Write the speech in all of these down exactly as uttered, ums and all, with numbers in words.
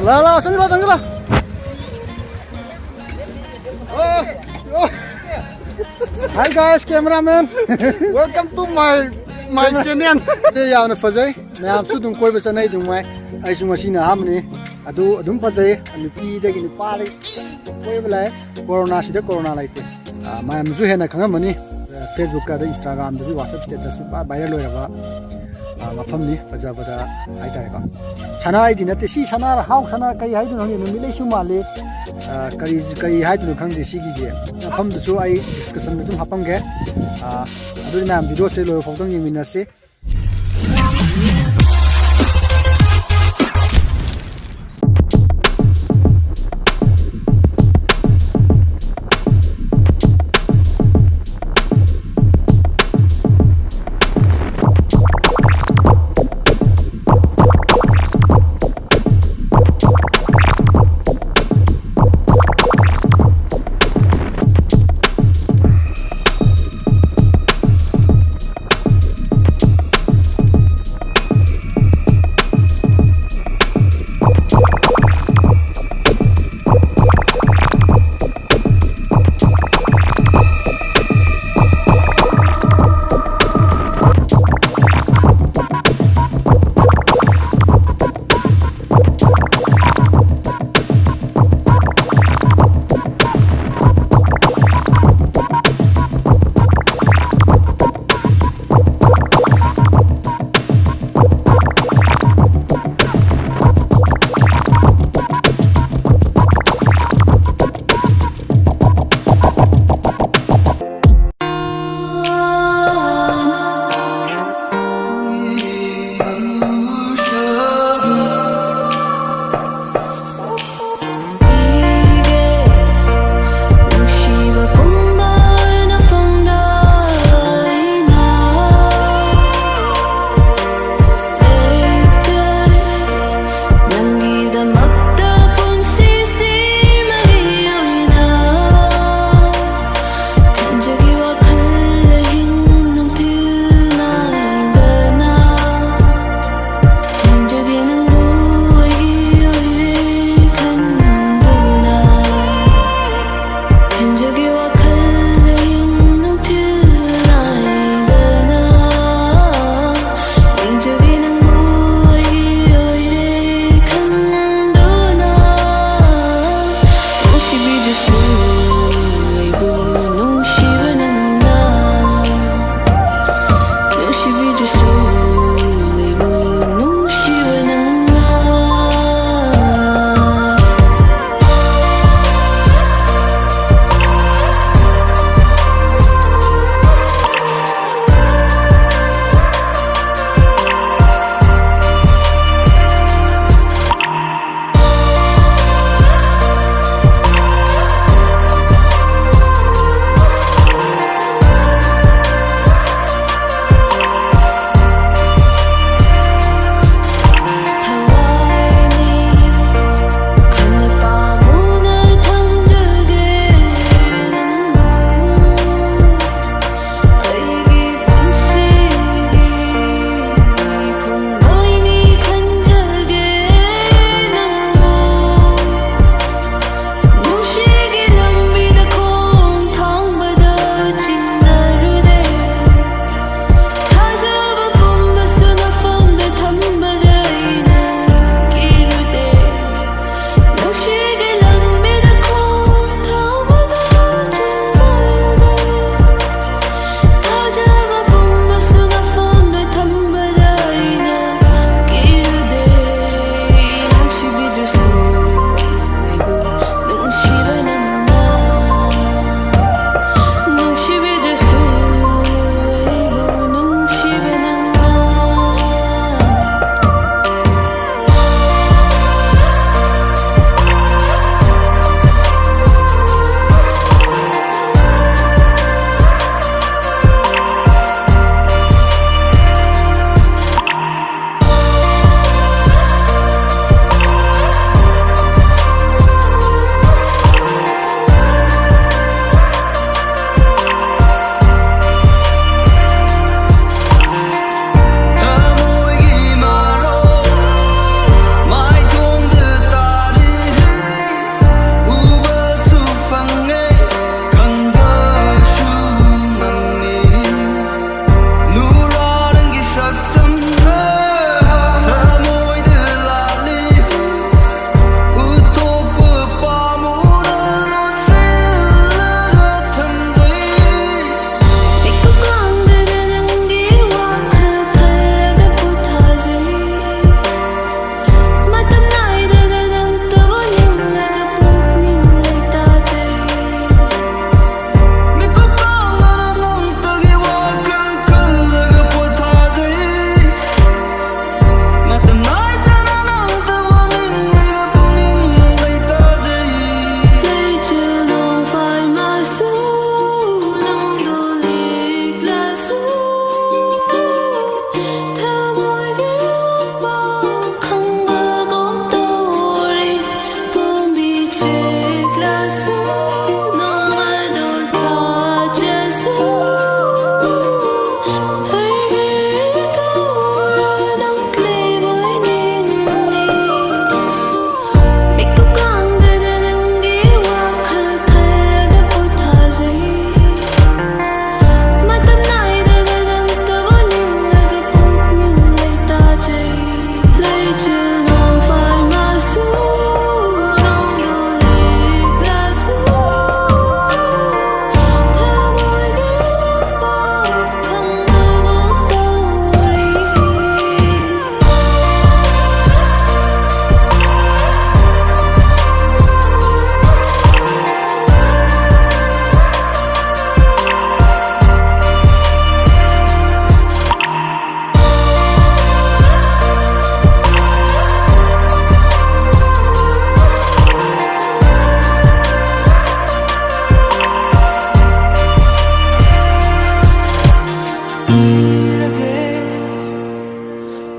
ꯂꯥ ꯂꯥ ꯆꯪꯁꯤꯜꯂꯣ ꯆꯪꯁꯤꯜꯂꯣ. Hi guys, cameraman. Welcome to my my channel. ꯑꯦ, ꯌꯥꯝꯅ ꯐꯖꯩ, ꯃꯌꯥꯝꯁꯨ ꯑꯗꯨꯝ ꯀꯣꯏꯕ ꯆꯠꯅꯩ ꯑꯗꯨꯝ ꯉꯥꯏ. ꯑꯩꯁꯨ ꯉꯁꯤꯅ ꯑꯍꯥꯟꯕꯅꯤ꯫ ꯑꯗꯨ ꯑꯗꯨꯝ ꯐꯖꯩ, ꯅꯨꯄꯤꯗꯒꯤ ꯅꯨꯄꯥꯗꯒꯤ ꯀꯣꯏꯕ ꯂꯥꯛꯑꯦ꯫ ꯀꯣꯔꯣꯅꯥꯁꯤꯗ ꯀꯣꯔꯣꯅꯥ ꯂꯩꯇꯦ꯫ ꯑ, ꯃꯌꯥꯝꯁꯨ ꯍꯦꯟꯅ ꯈꯪꯉꯝꯃꯅꯤ꯫ ꯑ, Facebook ꯑꯗ Instagram ꯗꯁꯨ, WhatsApp status ꯁꯨ ꯄꯨꯔꯥ viral ꯑꯣꯏꯔꯕ, ꯑ, ꯃꯐꯝꯅꯤ꯫ ꯐꯖꯕꯗ ꯍꯥꯏꯇꯥꯔꯦꯀꯣ꯫ ꯁꯅꯥ ꯑꯩꯗꯤ ꯅꯠꯇꯦ, ꯁꯤ ꯁꯅꯥꯔ ꯍꯥꯎ ꯁꯅꯥ ꯀꯔꯤ ꯍꯥꯏꯗꯣꯏꯅꯣ ꯈꯪꯗꯦ, ꯅꯨꯃꯤꯠꯂꯩꯁꯨ ꯃꯥꯜꯂꯤ꯫ ꯑ, ꯀꯔꯤ, ꯀꯔꯤ ꯍꯥꯏꯗꯣꯏꯅꯣ ꯈꯪꯗꯦ ꯁꯤꯒꯤꯁꯦ꯫ ꯃꯐꯝꯗꯨꯁꯨ ꯑꯩ description ꯗ ꯑꯗꯨꯝ ꯍꯥꯞꯄꯝꯒꯦ꯫ ꯑ, ꯑꯗꯨꯗꯤ ꯃꯌꯥꯝ video ꯁꯦ ꯂꯣꯏꯕ ꯐꯥꯎꯗꯪ ꯌꯦꯡꯃꯤꯟꯅꯁꯤ꯫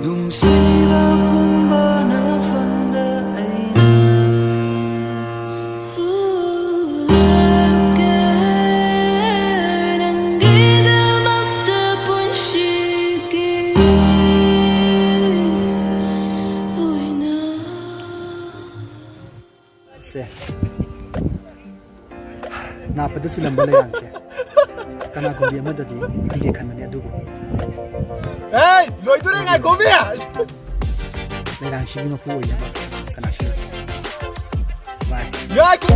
ꯅꯨꯡꯁꯤꯕ ꯄꯨꯝꯕꯅ ꯐꯝꯗ ꯑꯩꯅ ꯍꯨꯂꯛꯀꯦ ꯅꯪꯒꯤꯗꯃꯛꯇ ꯄꯨꯟꯁꯤꯒꯤ ꯑꯣꯏꯅ꯫ ꯁꯦ, ꯅꯥꯞꯄꯗ ꯆꯤꯜꯂꯝꯕ ꯂꯩꯔꯥꯡꯁꯦ ꯀꯅꯥꯒꯨꯝꯕꯤ ꯑꯃꯗꯗꯤ ꯄꯤꯒꯦ ꯈꯟꯕꯅꯦ, ꯑꯗꯨꯕꯨ ꯑꯦ, ꯂꯣꯏꯗꯣꯔꯦ, ꯉꯥꯏꯈꯣꯃꯤ꯫ ꯂꯩꯔꯥꯡꯁꯤꯒꯤ ꯃꯄꯨ ꯑꯣꯏꯅꯕ ꯀꯅꯥꯁꯨ ꯂꯩꯇꯦ꯫ ꯕꯥꯏ꯫ ꯉꯥꯏꯈꯣ꯫